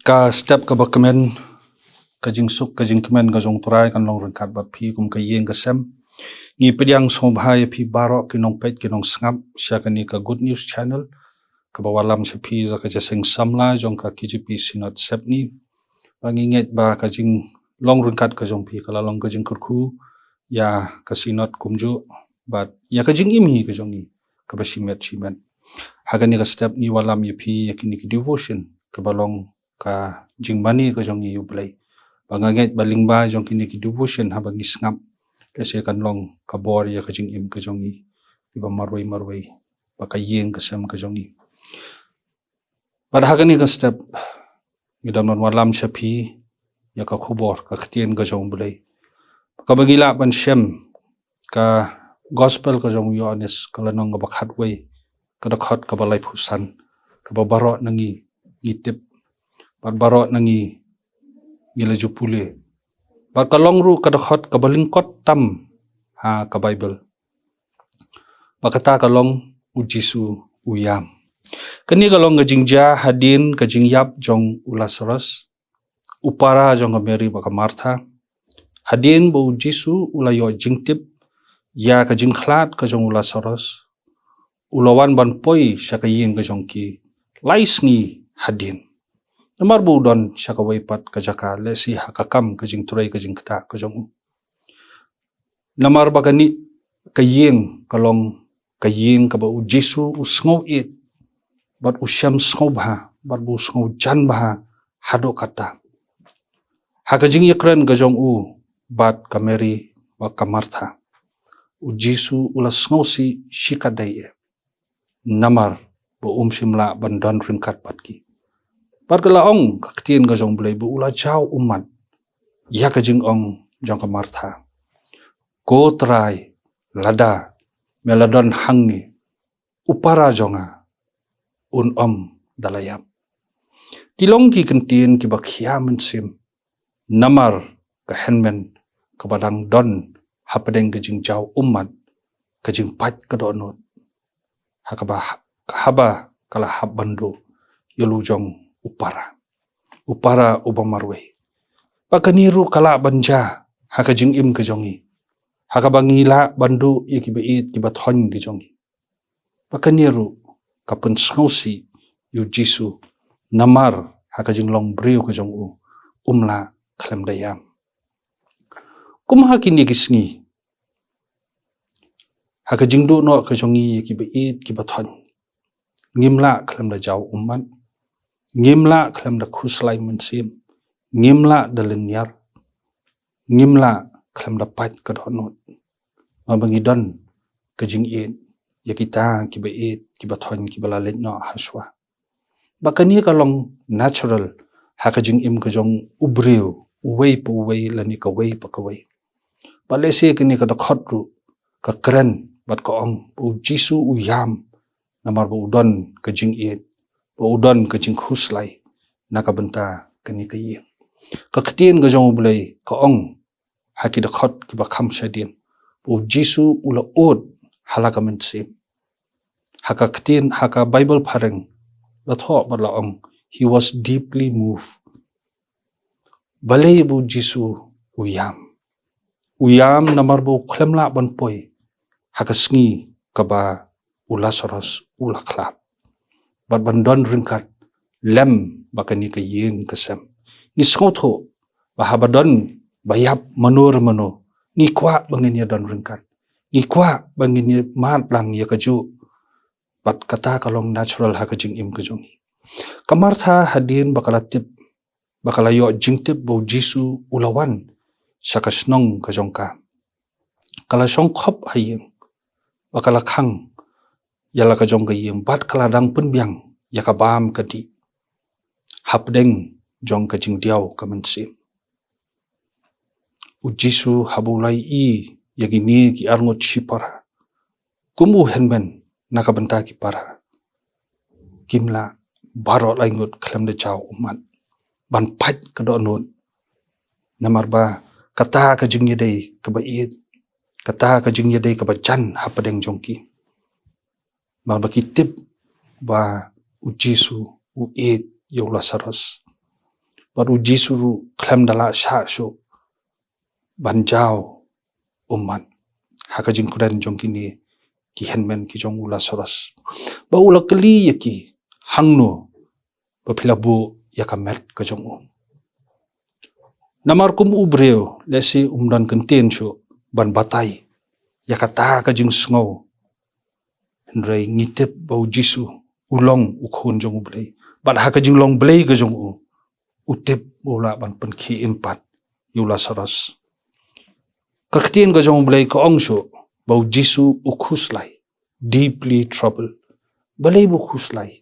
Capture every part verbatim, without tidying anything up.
Ka step kaba kmen, ka jingsuk, ka jingkmen ka jong Trai kan long ryngkat bad phi kum ka ïing ka sem. Ngi pdiang sngewbha ïa phi baroh ki nongpeit ki nongsngap sha kane ka Good News Channel, kaba wallam sha phi da ka Jingïaseng Samla jong ka K J P Synod Sepngi. Ba ngi ngeit ba ka jinglong ryngkat ka jong phi ka la long ka jingkyrkhu ïa ka Synod kumjuh bad ïa ka jingim hi ka jong ngi kaba shimet shimet. Ha kane ka step ngi wallam ïa phi ïa kine ki devotion kaba long ka jingmane ka jong ngi ïa U Blei. Ba nga ngeit ba lyngba jong kine ki devotion haba ngi sngap, lehse kan long ka bor ïa ka jingim ka jong ngi, kiba marwei marwei, ba ka ïing ka sem ka jong ngi. Bad ha kane ka step ngi dang don wallam sha phi ïa ka khubor, ka ktien ka jong U Blei. Kaba ngi lah ban shem, ka gospel ka jong u Ïoannis, ka lynnong kaba khatwei, ka dkhot kaba laiphew san, kaba baroh na ngi ngi tip, bad baroh na ngi ngi la ju pule. Bad ka long ruh ka dkhot kaba lyngkot tam ha ka Baibl. Ba kata ka long U Jisu u ïam. Kane ka long ka jingjia hadien ka jingïap jong u Lasaros, u para jong ka Mary bad ka Martha. Hadien ba U Jisu u la ïoh jingtip ïa ka jingkhlad ka jong u Lasaros, u la wan ban poi sha ka ïing ka jong ki lai sngi hadien. Namar ba u don sha kawei pat ka jaka, lehse ha ka kam ka jingtrei ka jingktah ka jong u. Namar ba kane ka ïing ka long ka ïing kaba U Jisu u sngew ïeit, bad u shem sngewbha, bad ba u sngew jan bha haduh katta. Ha ka jingïakren ka jong u bad ka Mary bad ka Martha, U Jisu u la sngewsih shikatdei eh, namar ba um shym lah ban don ryngkat bad ki. Bad ka la ong ka ktien ka jong U Blei ba u la jaw ummat ïa ka jingong jong ka Martha: Ko Trai, lada me la don hangne, u para jong nga un ym da la ïap. Ki long ki kyntien kiba khia mynsiem namar ka hynmen kaba dang don hapdeng ka jingjaw ummat, ka jingpait ka dohnud. Ha kaba, haba ka la hap ban duh ïa la u jong u para, u para uba marwei. Ba kane ruh ka lah ban jia ha ka jingim ka jong ngi, ha kaba ngi lah ban duh ïa kiba ïeit kiba thoiñ ka jong ngi. Ba kane ruh ka pynsngewsih ïa U Jisu, namar ha ka jinglong briew ka jong u, um lah khlem da ïam. Kum ha kine ki sngi, ha ka jingduh noh ka jong ngi ïa kiba ïeit kiba thoiñ, ngim lah khlem da jaw ummat, ngim lah khlem da khuslai mynsiem, ngim lah da lynñiar, ngim lah khlem da pait ka dohnud. Namar ba ngi don ka jingïeit ïa kita kiba ïeit kiba thoiñ kiba la leit noh hashwa. Ba kane ka long natural ha ka jingim ka jong u briew, uwei pa uwei lane kawei pa kawei. Ba lehse kane ka dkhot ruh ka kren bad ka ong ba U Jisu u ïam namar ba u don ka jingïeit, ba u don ka jingkhuslai na ka bynta kane ka ïing. Ka ktien ka jong U Blei ka ong ha ki dkhot kiba kham shadien ba U Jisu u la ud ha la ka mynsiem. Ha ka ktien, ha ka Baibl phareng la thoh bad la ong, he was deeply moved. Balei ba U Jisu u ïam? U ïam namar ba u khlem lah ban poi ha ka sngi kaba u Lasaros u la khlad, bad ban don ryngkat lem bad kane ka ïing ka sem. Ngi sngewthuh ba haba don ba ïap mano re mano, ngi kwah ba ngin ïa don ryngkat, ngi kwah ba ngin ïa mad lang ïa kajuh. Bad kata ka long natural ha ka jingim ka jong ngi. Ka Martha hadien ba ka la tip, ba ka la ïoh jingtip ba U Jisu u la wan sha ka shnong ka jong ka, ka la shong khop ha ïing, ba ka la khang ïa la ka jong ka ïing bad ka la dang pynbiang ïa ka bam ka dih hapdeng jong ka jingdiaw ka mynsiem. U Jisu haba u la ïohi ïa kine ki arngut shipara, kum u hynmen na ka bynta ki para, kim lah baroh lai ngut khlem da jaw ummat ban pait ka dohnud. Namar ba kata ka jingïadei kaba ïeit, kata ka jingïadei kaba jan hapdeng jong ki. Namar ba ki tip ba U Jisu u ïeit ïa u Lasaros. Bad u Jisu ruh khlem da lah shah shuh ban jaw ummat ha ka jingkren jong kine ki hynmen ki jong u Lasaros. Bad u la kylli ïa ki, hangno ba phi la buh ïa ka met ka jong u? Namar kum u briew lehse um don kyntien shuh ban batai ïa kata ka jingsngew. Hynrei ngi tip ba u Jisu u long u Khun jong u Blei. Bad ha ka jinglong Blei ka jong u, u tip u lah ban pynkhie im pat ïa u Lasaros. Ka ktien ka jong u Blei ka ong shuh ba u Jisu u khuslai, deeply troubled. Balei ba u khuslai?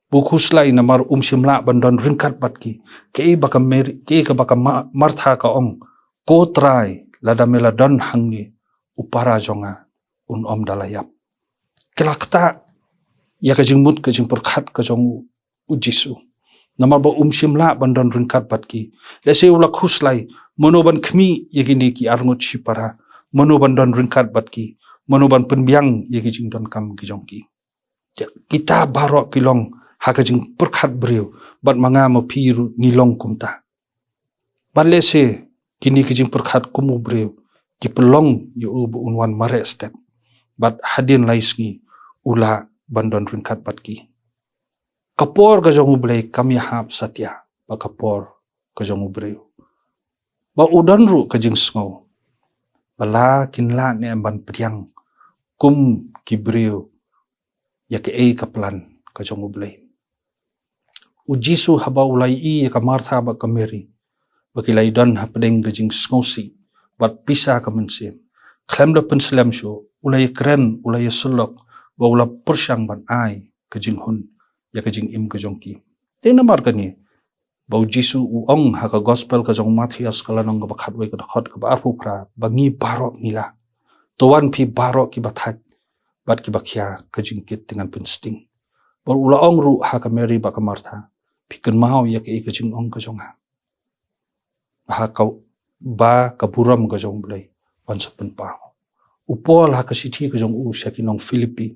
Ba u khuslai namar um shym lah ban don ryngkat bad ki. Kaei ba ka Mary, kaei kaba ka Ma-, Martha ka ong, ko Trai, lada me la don hangne, u para jong nga un ym da la ïap. Ki la ktah ïa ka jingmut ka jingpyrkhat ka jong u Jisu. Namar ba um shym lah ban don ryngkat bad ki. Lehse u la khuslai, mano ban khmih ïa kine ki arngut shipara? Mano ban don ryngkat bad ki? Mano ban pynbiang ïa ki jingdonkam ki jong ki? Kita baroh ki long ha ka jingpyrkhat briew, bad ma nga ma phi ruh ngi long kumta. Bad lehse kine ki jingpyrkhat kum u briew ki pynlong ïa u ba un wan mareh stet. Bad hadien lai sngi u lah ban don ryngkat bad ki. Ka por ka jong u Blei kam ïahap satia bad ka por ka jong u briew. Ba u don ruh ka jingsngew ba la kin lah ne em ban pdiang kum ki briew ïa kaei ka plan ka jong u Blei. U Jisu haba u la ïohi ïa ka Martha bad ka Mary ba ki la ïadon hapdeng ka jingsngewsih bad pisa ka mynsiem, khlem da pynslem shuh, u la ïakren, u la ïasyllok, ba u la pyrshang ban ai ka jinghun ïa ka jingim ka jong ki. Te namar kane ba u Jisu u ong ha ka Gospel ka jong u Mathaios ka lynnong kaba khatwei ka dkhot kaba arphew phra ba ngi baroh ngi lah. To wan phi baroh kiba thait bad kiba khia, ka jingkit te ngan pynsting. Bad u la ong ruh ha ka Mary bad ka Martha, phi kynmaw ïa kaei ka jingong ka jong nga? Ba ha ka, ba ka burom ka jong u Blei wan sa pynpaw. U Paul ha ka shithi ka jong u sha ki nong Philippi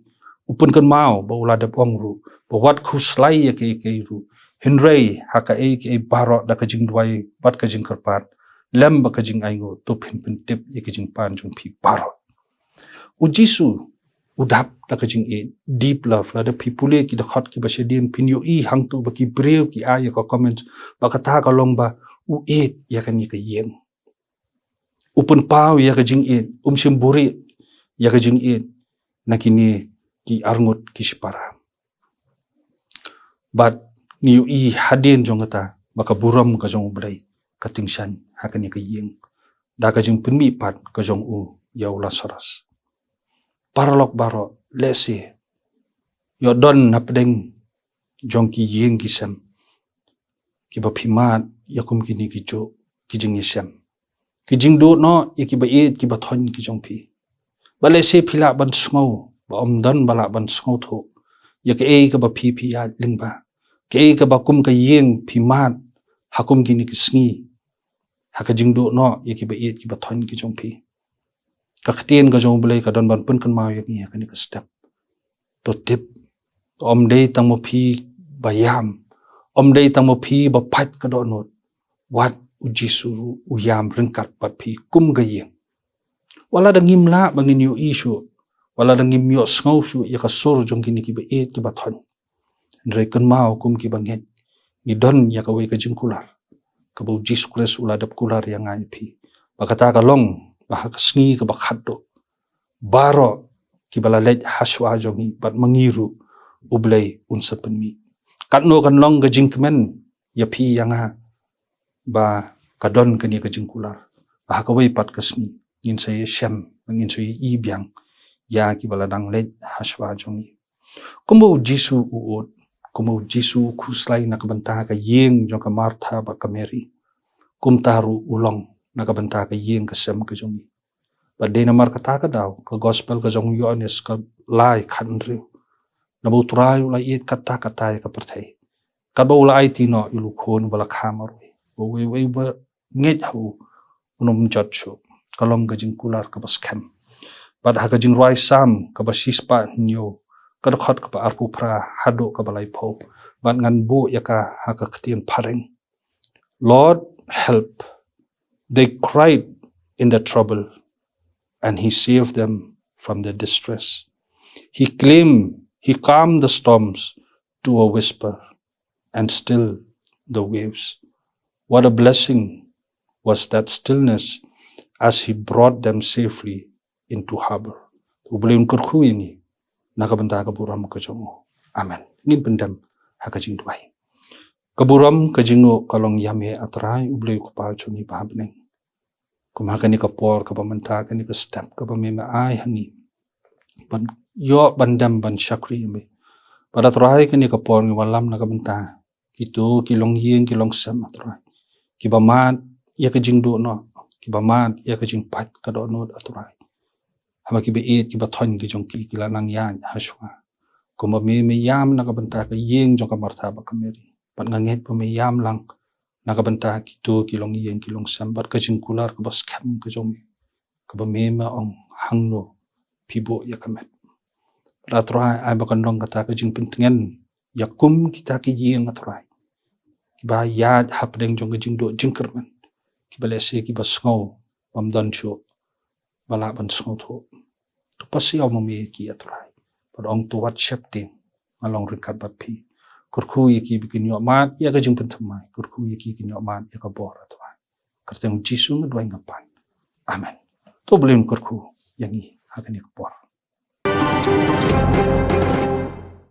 u pynkynmaw ba u la dep ong ruh ba wat khuslai ïa kaei kaei ruh, hynrei ha kaei kaei baroh da ka jingduwai bad ka jingkyrpad lem bad ka jingainguh to phin pyntip ïa ka jingpan jong phi baroh. U Jisu u dap da ka jingïeit, deep love. Lada phi pule ki dkhot kiba shadien phin ïohi hangto ba ki briew ki ai ïa ka comment ba kata ka long ba u ïeit ïa kane ka ïing. U pynpaw ïa ka jingïeit, um shym buhrieh ïa ka jingïeit na kine ki arngut ki shipara. Bad ngi ïohi hadien jong kata ba ka burom ka jong u Blei ka tyngshaiñ ha kane ka ïing da ka jingpynmihpat ka jong u ïa u Lasaros. Paralok baroh, lehse ïoh don hapdeng jong ki ïing ki sem kiba phi mad ïa kum kine ki juh ki jingïashem, ki jingduh noh ïa kiba ïeit kiba thoiñ ki jong phi. Ba lehse phi lah ban sngew ba ym don ba lah ban sngewthuh ïa kaei kaba phi phi ïaid lyngba, kaei kaba kum ka ïing phi mad ha kum kine ki sngi ha ka jingduh noh ïa kiba ïeit kiba thoiñ ki jong phi. Ka ktien ka jong u Blei ka don ban pynkynmaw ïa ngi ha kane ka step. To tip, ym dei tang ma phi ba ïam, ym dei tang ma phi ba pait ka dohnud. Wat u Jisu ruh u ïam ryngkat bad phi kum ka ïing. Wat la da ngim lah ba ngin ïohi shuh, wat la da ngim ïohsngew shuh ïa ka sur jong kine kiba ïeit kiba thoiñ, hynrei kynmaw kum kiba ngeit ngi don ïa kawei ka jingkular kaba u Jisu Khrist u la dep kular ïa nga ïa phi. Ba kata ka long ba ha ka sngi kaba khatduh baroh kiba la leit ha shuwa jong ngi bad ma ngi ruh, u Blei un sa pynmih. Katno kan long ka jingkmen ïa phi ïa nga ba ka don kane ka jingkular ba ha kawei pat ka sngi ngin sa ïashem, ngin sa ïohi biang ïa kiba la dang leit ha shuwa jong ngi. Kumba u Jisu u ud, kumba u Jisu u khuslai na ka bynta ka ïing jong ka Martha bad ka Mary, kumta ruh u long na ka bynta ka ïing ka sem ka jong ngi. Bad dei namar kata ka daw ka Gospel ka jong u Ïoannis ka lai khathynriew, naba u Trai u la ïeit katta katta ïa ka pyrthei, katba u la aiti noh ïa u Khun uba la kha marwei, ba uwei uwei uba ngeit ha u un ym jot shuh. Ka long ka jingkular kaba skhem. Bad ha ka Jingrwai Salm kaba shispah hynñiew, ka dkhot kaba arphew phra haduh kaba laiphew, bad ngan buh ïa ka ha ka ktien phareng. "Lord, help." They cried in the trouble, and he saved them from their distress. He claimed, he calmed the storms to a whisper and stilled the waves. What a blessing was that stillness as he brought them safely into harbor. U Blei un kyrkhu ïa ngi na ka bynta ka burom ka jong u. Amen. Ngin pyndem ha ka jingduwai. Ka burom ka jong u ka long ïa me, A Trai, U Blei u Kpa jong ngi ba ha bneng. Kum ha kane ka por kaba mynta, kane ka step kaba me me ai ha ngi ban ïoh ban dem ban shakri ïa me. Bad A Trai, kane ka por ngi wallam na ka bynta kito ki longïing ki longsem, A Trai, kiba mad ïa ka jingduh noh, kiba mad ïa ka jingpait ka dohnud, A Trai. Haba kiba ïeit kiba thoiñ ki jong ki ki la nang ïaid ha shuwa. Kumba me me ïam na ka bynta ka ïing jong ka Martha bad ka Mary, bad nga ngeit ba me ïam lang na ka bynta kito ki longïing ki longsem bad ka jingkular kaba skhem ka jong me, kaba me me ong, "Hangno phi buh ïa ka met?" Bad A Trai, ai ba kan long kata ka jingpyntngen ïa kum kita ki ïing, A Trai, kiba ïaid hapdeng jong ka jingduh jingkyrmen, kiba lehse kiba sngew bym don shuh ba lah ban sngewthuh. To pasiaw ma me ïa ki, A Trai, bad ong, "To wat sheptieng, nga long ryngkat bad phi." Kyrkhu ïa ki ba kin ïoh mad ïa ka jingpynthymmai, kyrkhu ïa ki kin ïoh mad ïa ka bor, A Trai. Kyrteng Jisu nga duwai nga pan. Amen. To U Blei un kyrkhu ïa ngi ha kane ka por.